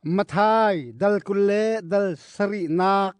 Matthai dal 27nak.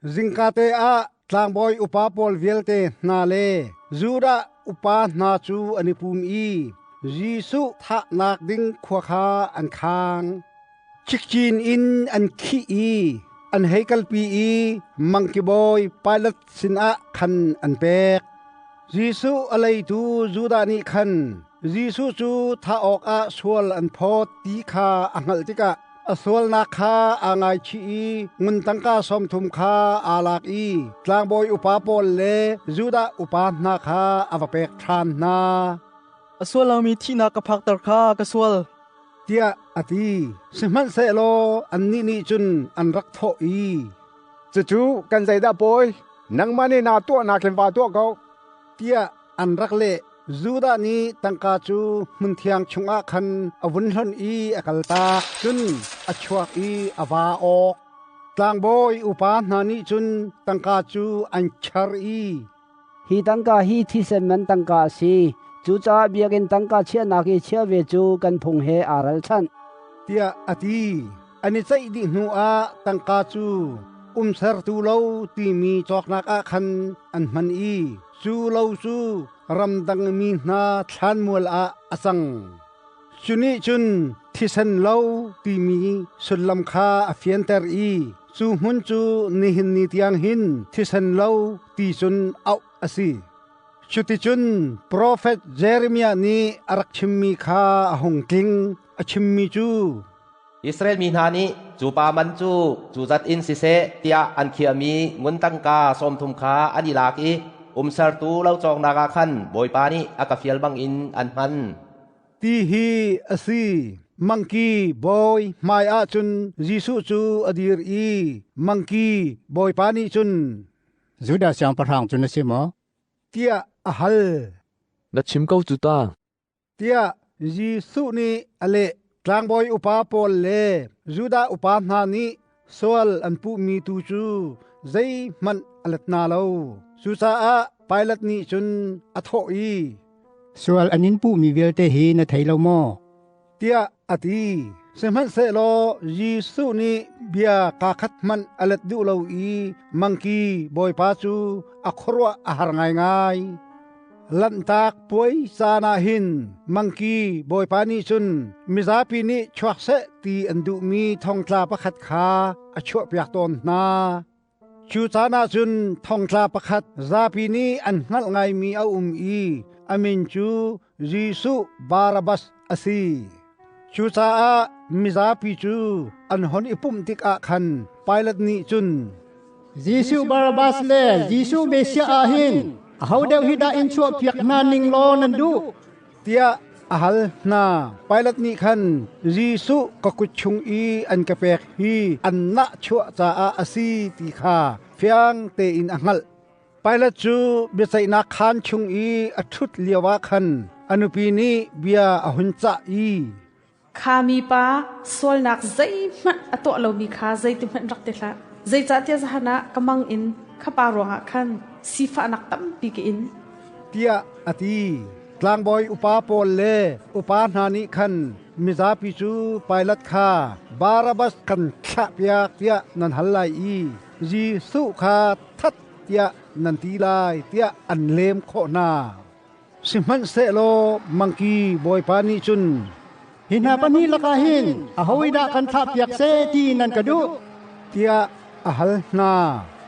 Zingkate ah tlangbawi upa pawl vialte hna le Judah upa hna cu an i pum i Jesuh thahnak ding khua kha an khang. Cikcin in an khih i an hei kalpi i mangki bawi Pilat sinah khan an pek. Jesuh a leitu Judah nih khan Jesuh cu thah awkah sual an phawt ti kha a hngalh tikah a sualnak kha aa ngaichih i ngun tangka 30 kha aa lak i tlangbawi upa pawl le Judah upa hna kha a va pek ṭhan hna. A sual lomi thihnak ka phakter kha ka sual, tiah a ti. Sihmanhsehlaw annih nih cun an rak thawh i, Cucu kan zeidah pawi? Nangmah nih naa tuahnak in vaa tuah ko, tiah an rak leh. Judah nih tangka cu hmunthiang chungah khan a vun hlonh i a kaltak, cun a chuak i a vaa awk. Tlangbawi upa hna nih cun tangka cu an char i, Hi tangka hi thisen man tangka a si. Cucaah biakinn tangka chiahnak i chiah ve cu kan phung he aa ralchanh, tiah a ti. An i ceih dih hnuah tangka cu umsertu lo timi cawknak ah khan an hman i cu lo cu ramdang mi hna thlanmual ah a cang. Cu nih cun thisen lo timi sullam kha a fianter i cu hmun cu nihin ni tiang hin thisen lo ti cun auh a si. Cuticun profet Jeremiah nih a rak chimmi kha a hung tling. A chimmi cu, Israel mi hna nih cu pa man cu cu zat in siseh tiah an khiahmi ngun tangka 30 kha an i lak i umsertu lo cawknak ah khan Bawipa nih a ka fial bangin an hman. Ti hi a si. Mangki bawi hmai ah cun Jesuh cu a dir i mangki bawipa nih cun, Judah siangpahrang cu na si maw? tiah a hal. Na chim ko cu ta. Tiah Jesuh nih a leh. Tlangbawi upa pawl le Judah upa hna nih sual an puhmi tu cu zeihmanh a let hna lo. Cucaah Pilat nih cun a thawh i, Sual an in puhmi vialte hi na thei lo maw? tiah a ti. Sihmanhsehlaw Jesuh nih bia kaa khat hmanh a let duh lo i mangki bawipa cu a khuaruah a har ngaingai. Lanhtak puai caan ah hin mangki bawipa nih cun mizapi nih chuak seh ti an duhmi thongtla pakhat kha a chuahpiak tawn hna. Cu caan ah cun thongtla pakhat zapi nih an hngalh ngaimi a um i a min cu Jesuh Barabbas a si. Cucaah mizapi cu an hon i pumh tikah khan Pilat nih cun, Jesuh Barabbas le Jesuh Messiah ah hin aho deuh hi dah in chuahpiak hna ning law nan duh? tiah a hal hna. Pilat nih khan Jesuh ka kut chung i an ka pek hi an nahchuah caah a si ti kha fiang tein a hngalh. Pilat cu biaceihnak khaan chung i a ṭhut lioah khan a nupi nih bia a hun cah i, Kha mipa sualnak zeihmanh a tuah lomi kha zeitihmanh rak ti hlah. Zeicahtiah zahan ah ka mang in kha pa ruangah khan sifahnak tampi ka in. Tiah a ti. Tlangbawi upa pawl le upa hna nih khan mizapi cu Pilat kha Barabbas kan thlahpiak tiah nan hal lai i Jesuh kha that tiah nan ti lai tiah an lem khawh hna. Sihmanhsehlaw mangki bawipa nih cun, Hi hna pahnih lakah hin ahodah kan thlahpiak seh ti nan ka duh? tiah a hal hna.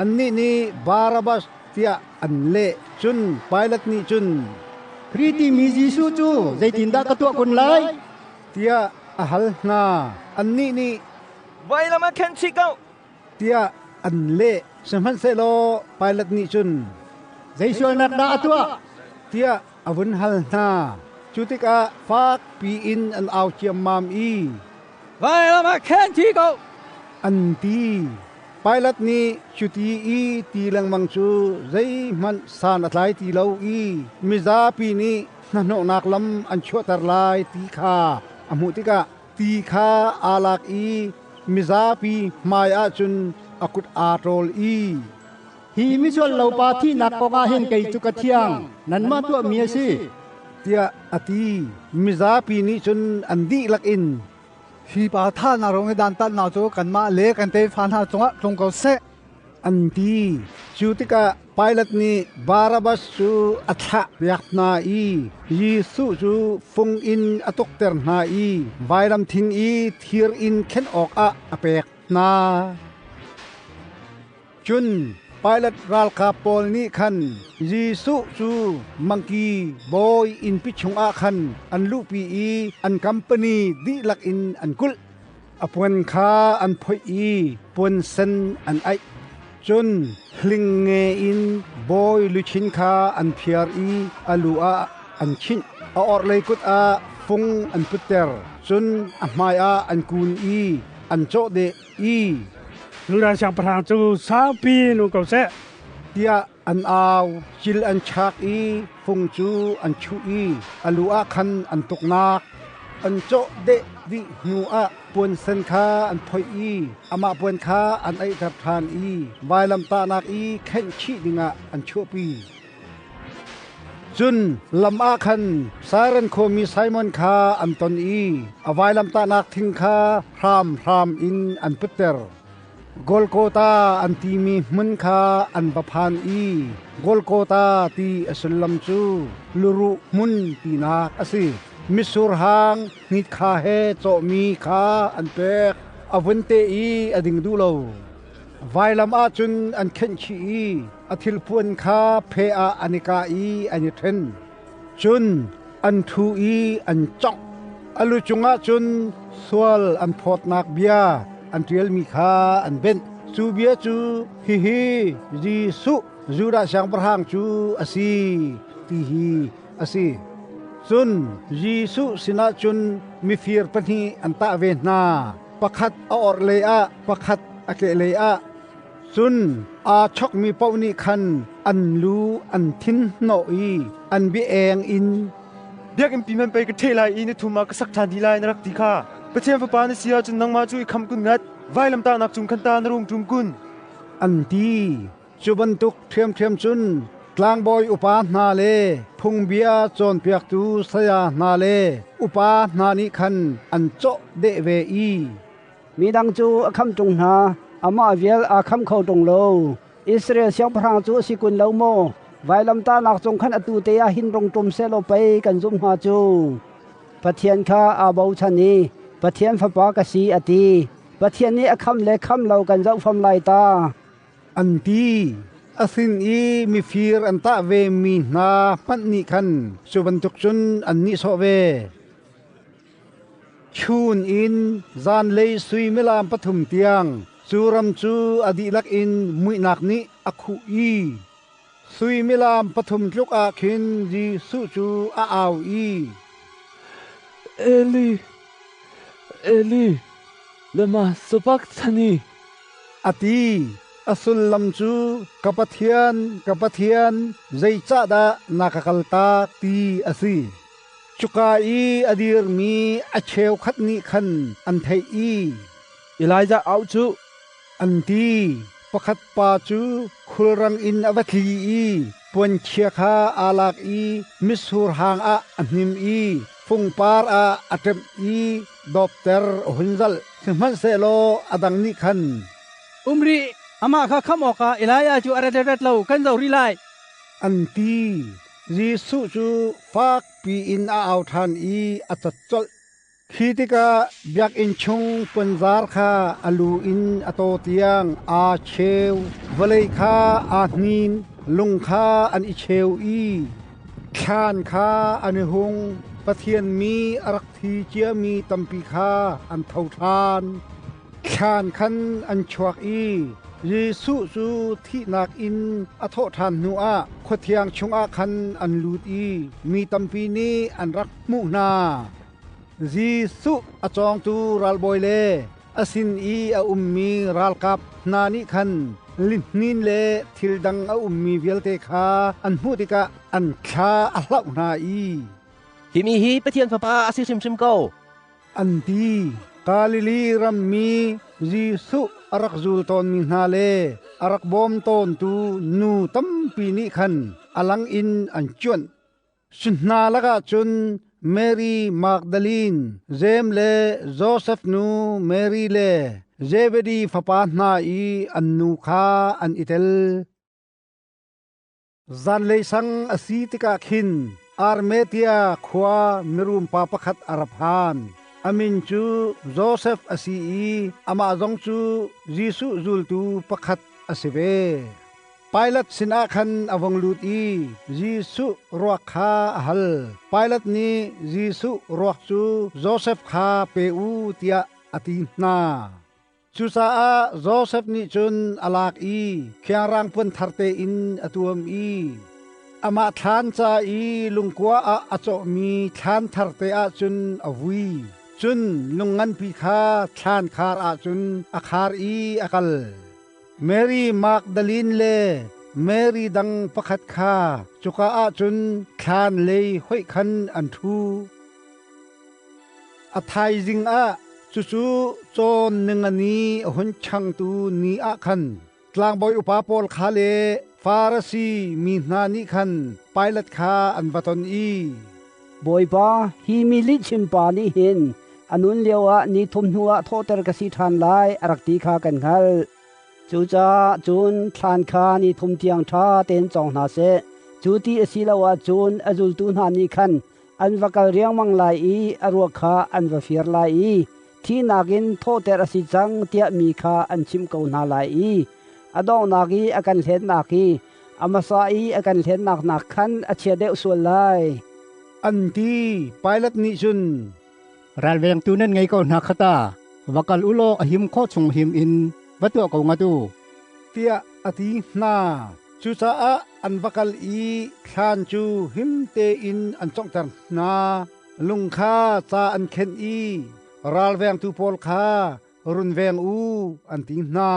Annih nih Barabbas tiah an leh. Cun Pilat nih cun, Khrih timi Jesuh cu zeitindah ka tuah kun lai? tiah a hal hna. Annih nih, Vailam ah khen chih ko! tiah an leh. Sihmanhsehlaw Pilat nih cun, Zei sualnak dah a tuah? tiah a vun hal hna. Cu tikah fak piin an au ciammam i, Vailam ah khen thi ko! an ti. Pilat nih cuti i ti lengmang cu zeihmanh san a tlai ti lo i mizapi nih hnahnawhnak lam an chuahter lai ti kha a hmuh tikah ti kha aa lak i mizapi hmai ah cun a kut aa ṭawl i, Hi misual lo pa thihnak kong ah hin kei cu ka thiang, nanmah tuahmi a si, tiah a ti. Mizapi nih cun an dihlak in, Hi pa thahnak ruang i dantatnak cu kanmah le kan tefa hna cungah tlung ko seh, an ti. Cu tikah Pilat nih Barabbas cu a thlahpiak hna i Jesuh cu fung in a tukter hna i vailam thing i thir in khenh awkah a pek hna. Cun Pilat ralkap pawl nih khan Jesuh cu mangki bawi innpi chungah khan an luhpi i an company dihlak in an kulh. A puan kha an phoih i puan sen an aih. Cun hling nge in bawi luchin kha an phiar i a lu ah an chinh. A orhlei kut ah fung an putter. Cun a hmaiah an kun i an cawhdeh i, Judah siangpahrang cu saupi nung ko seh, tiah an au. Cil an chak i fung cu an chuh i a lu ah khan an tuknak. An cawh deh dih hnuah puan sen kha an phoih i amah puan kha an aihter ṭhan i vailamtahnak i khenh chih dingah an chuahpi. Cun lam ah khan Sairen khuami Simon kha an ton i a vailamtahnak thing kha hramhram in an putter. Golgotha an timi hmun kha an va phan i Golgotha ti a sullam cu luruh hmun tinak a si. Mitsur hang hnit kha he cawhmi kha an pek. A vun te i a ding duh lo. Vailam ah cun an khenh chih i a thilpuan kha phe ah an i kah i an i ṭhen. Cun an ṭhu i an congh. A lu cungah cun sual an phawtnak bia an ṭialmi kha an benh. Cu bia cu, “Hihi Jesuh, Judah siangpahrang cu a si,” ti hi a si. Cun Jesuh sinah cun mifir pahnih an tah ve hna. Pakhat a orhlei ah, pakhat a kehlei ah. Cun aa chokmi paoh nih khan an lu an thin hnawh i an bia-eng in, “Biakinn pi hmanh pei ka ṭheh lai i ni thum ah ka sak ṭhan dih lai na rak ti kha. Pathian Fapa na si ahcun nangmah cu i khamh kun ngat, vailamtahnak cung khan ta na rung ṭum kun,” an ti. Cu bantuk ṭhiamṭhiam cun tlangbawi upa hna le phungbia cawnpiaktu saya hna le upa hna nih khan an cawh deh ve i, “Midang cu a khamh ṭung hna, amah vial aa khamh kho ṭung lo. Israel siangpahrang cu a si kun lo maw? Vailamtahnak cung khan atu te ah hin rung ṭum sehlaw pei kan zumh hnga cu. Pathian kha aa bochan i Pathian Fapa ka si a ti. Pathian nih a khamh le khamh lo kan zoh fam lai ta,” an ti. A sin i mifir an tah vemi hna hmanh nih khan cu bantuk cun an nihsawh ve. Chun in zanlei suimilam pathum tiang cu ram cu a dihlak in muihnak nih a khuh i suimilam pathum tluk ah khin Jesuh cu a au i, “Eli, Eli, lama sabachthani?” a ti. A sullam cu, “Ka Pathian, ka Pathian, zeicahdah na ka kaltak?” ti a si. Cuka i a dirmi a cheukhat nih khan an theih i, “Elijah auh cu,” an ti. Pakhat pa cu khulrang in a va tli i puanchia kha aa lak i mitsur hang ah a hnim i fungpar ah a ṭemh i dawpter a hun zalh. Sihmanhsehlaw a dang nih khan, “Um rih, amah kha khamh awkah Elijah cu a rat le rat lo kan zoh rih lai,” an ti. Jesuh cu fakpi in a au ṭhan i a cat colh. Khi tikah biakinn chung puanzar kha a lu in a taw tiang aa cheu, vawlei kha aa hnin, lung kha an i cheu i thlan kha an i hung. Pathian mi a rak thi ciami tampi kha an tho ṭhan. Thlan khan an chuak i Jesuh cu thihnak in a thawh ṭhan hnuah khuathiang chungah khan an lut i mi tampi nih an rak hmuh hna. Jesuh a cawngtu ralbawi le a sin i a ummi ralkap hna nih khan lihnin le thil dang a ummi vialte kha an hmuh tikah an thla a hlauh hna i, “Hi mi hi Pathian Fapa a si hrimhrim ko,” an ti. Galilee rammi Jesuh a rak zul tawnmi hna le a rak bawm tawntu nu tampi nih khan a lang in an cuanh. Cu hna lakah cun Mary Magdalene, Jeim le Josef nu Mary le Zebedi fapa hna i an nu kha an i tel. Zanlei sang a si tikah khin Armathea khua mirum pa pakhat a ra phan. A min cu Josef a si i amah zong cu Jesuh zultu pakhat a si ve. Pilat sinah khan a vung lut i Jesuh ruak kha a hal. Pilat nih Jesuh ruak cu Josef kha pe u tiah a ti hna. Cucaah Josef nih cun a lak i khiangrang puan thar tein a tuam i amah thlan ca i lungkua ah a cawhmi thlan thar te ah cun a vui. Cun lung nganpi kha thlan khar ah cun a khar i a kal. Mary Magdalene le Mary dang pakhat kha cuka ah cun thlan lei hoih khan an ṭhu. A thaizing ah cucu cawn ningani a hun changtu ni ah khan tlangbawi upa pawl kha le Farasi mi hna nih khan Pilat kha an va ton i, Bawipa, hi mi lihchimpa nih hin a nun lioah ni thum hnuah thawhter ka si ṭhan lai a rak ti kha kan hngalh. Cucaah cun thlan kha ni thum tiang ṭha tein cawng hna seh. Cu ti a si lo ahcun a zultu hna nih khan an va kal riangmang lai i a ruak kha an va fir lai i thihnak in thawhter a si cang tiah mi kha an chimh ko hna lai i a donghnak i a kan hlennak hi a hmasa i a kan hlennak nak khan a chia deuh sual lai. An ti. Pilat nih cun, Ralvengtu nan ngei ko hna kha ta, va kal u law a him khawh chung him in va tuah ko ngat u, tiah a ti hna. Cucaah an va kal i thlan cu him tein an conghter hna. Lung kha ca an khenh i ralvengtu pawl kha runveng u an ti hna.